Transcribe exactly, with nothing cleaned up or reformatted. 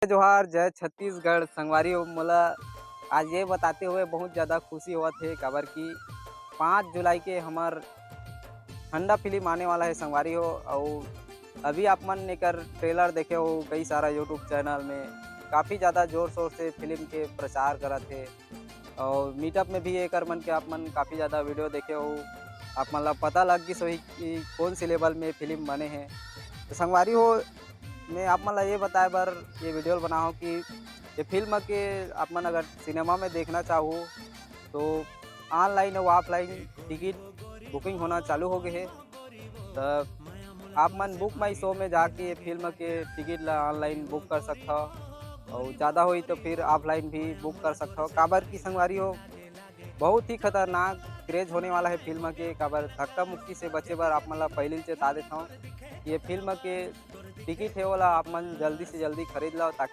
जोहार, जय छत्तीसगढ़। संगवारी हो, मोला आज ये बताते हुए बहुत ज़्यादा खुशी होवत हे, काबर कि पाँच जुलाई के हमर हंडा फिल्म आने वाला है संगवारी हो। और अभी आप मन एकर ट्रेलर देखे हो, कई सारा यूट्यूब चैनल में काफ़ी ज़्यादा जोर शोर से फिल्म के प्रचार करत हे। और मीटअप में भी एकर मन के आप मन काफ़ी ज़्यादा वीडियो देखे हो, आप मन ला पता लग गिस होही कि कौन सी लेवल में फिल्म बने हे। तो संगवारी हो, मैं आप मन ला ये बताए बर ये वीडियो बनाओ कि ये फिल्म के आप मन अगर सिनेमा में देखना चाहो तो ऑनलाइन और ऑफलाइन टिकट बुकिंग होना चालू हो गए है। तो आप मन बुक माई शो में जाके ये फिल्म के टिकट ला ऑनलाइन बुक कर सकता हो, और ज़्यादा होई तो फिर ऑफलाइन भी बुक कर सकता हो। काबर की संगवारी हो, बहुत ही खतरनाक क्रेज होने वाला है फिल्म के। काबर धक्का मुक्की से बचे बर आप मन ला पहले ही चेता देता हूँ, ये फिल्म के टिकट है ओला आप मन जल्दी से जल्दी खरीद लो, ताकि